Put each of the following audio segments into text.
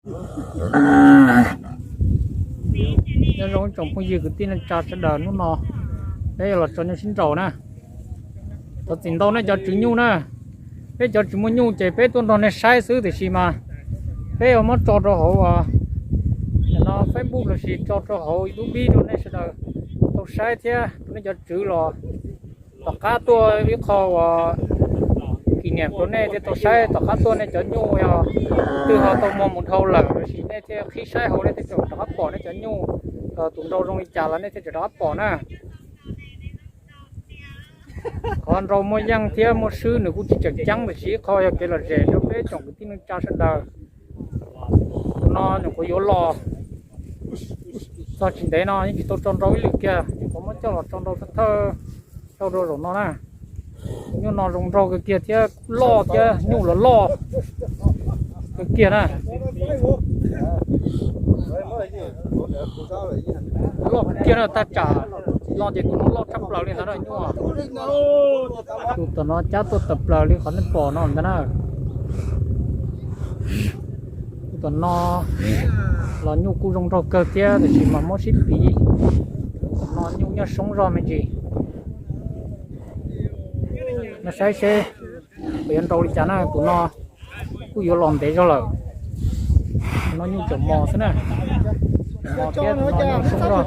Nyob zoo tsoom phooj ywg kwv tij neej tsa sawv daws, hnub no peb yuav los tso nyuj sib nraus na. Thov txim ntau nej cov tswv nyuj na. Peb cov tsis muaj nyuj ces peb tuaj nrog nej saib xwb, tiam sis mas peb yuav muab tso rau hauv no Facebook lossis tso rau hauv YouTube rau nej sawv daws tau saib thiab rau nej cov tswv los tom qab tuaj ib qho uas kis niam rau nej thiaj tau saib. Tom qab tuaj nej cov nyuj yog twg ho tau muag mus dhau lawm lossis nej thiaj qhib saib hauv, nej thiaj tseem rov qab pom nej cov nyuj. Tus nrau zoo li cas los nej thiaj tseem rov qab pom na. Qhov nrau muaj yeej thiab muaj swb nws kuj tsis tseem ceeb, tiam sis ib qho yog kev lom zem rau peb tsoom kwv tij neej tsa sawv daws. Tus no nyuam qhuav yuav los txog tsis ntev no yeej tsis tau tso nrau ib lwm kiag, nyuam qhuav muab coj los tso nrau thawj thawj rau zaum no na. Nyuj no zoo nraug kawg kiag thiab loj thiab nyuj los loj kawg kiag na. Loj kawg kiag na, tag tsam los ces tus no loj tshaj plaws li ntawd na nyuj. Tus tom no cab tuaj tawm plaws li qhov nej pom no ntag na. Tus tom no los nyuj kuj zoo nraug kawg thiab, tiam sis mas muab sib piv, tus tom no nyuj nyob soob zog me ntsis. No saib seb puas yuav nrau li cas na, tus no kuj yuav los ntev zog lawm. Tus no nyuj tseem mos xwb na, mos thiab tus no nyuj soob zog.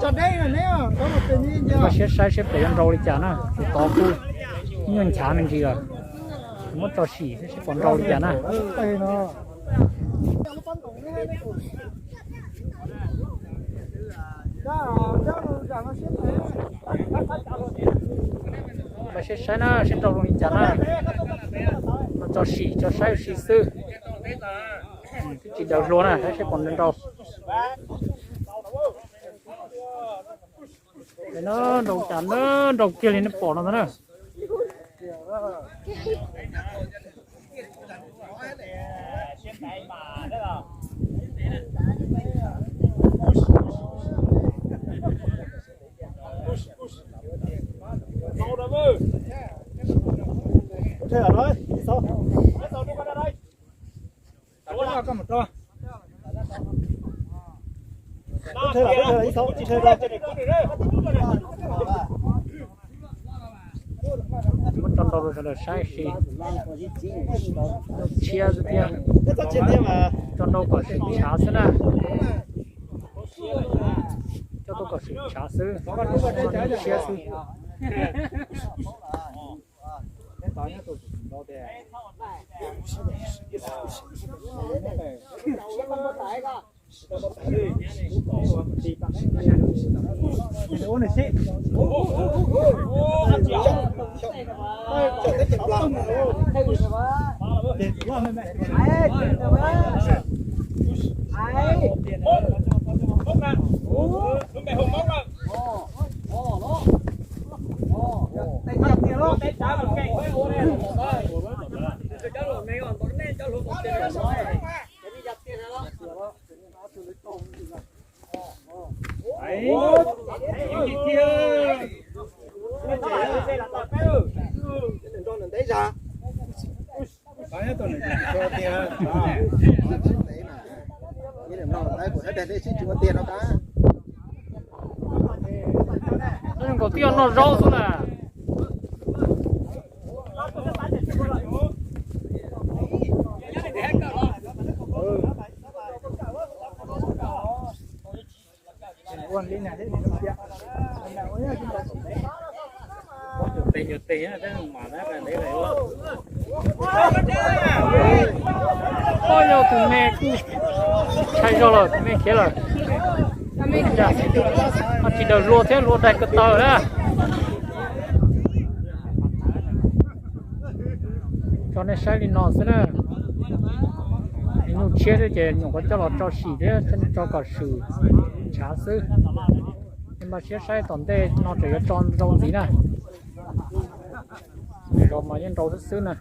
Koj siab saib seb puas yuav nrau li cas na, tus tod kuj nyuaj nchav me ntsis lawm. Muab tso sim seb puas nrau li cas na. Pab siab saib na, seb nrau zoo li cas na. Muab tso sim tso saib ua si xwb. Twb tsis daws hlua na, saib seb puas nrau. Nrau cas na, nrau kiag li nej pom no ntag na. Muab tso nrau rau sawv daws saib si. Tshiab xwb thiab. Tso nrau kom swm tshav xwb na. Coj tuaj kom swm tshav xwb. Tshiab xwb. Nkaus twb yog noj zaub xwb na. Oj, yog tus me kuj ntshai zog lawm, tus me khiav lawm. Tsis daws hlua thiab, hlua daig ko taw na. Tso nej saib li no xwb na. Nyuj tshiab xwb ces nyuam qhuav coj los tso sim thiab tso kom swm tshav xwb. Nej npaj siab saib tom ntej no tseem yuav tso nrau ntxiv na. Zos mas yeej nrau xwb xwb na.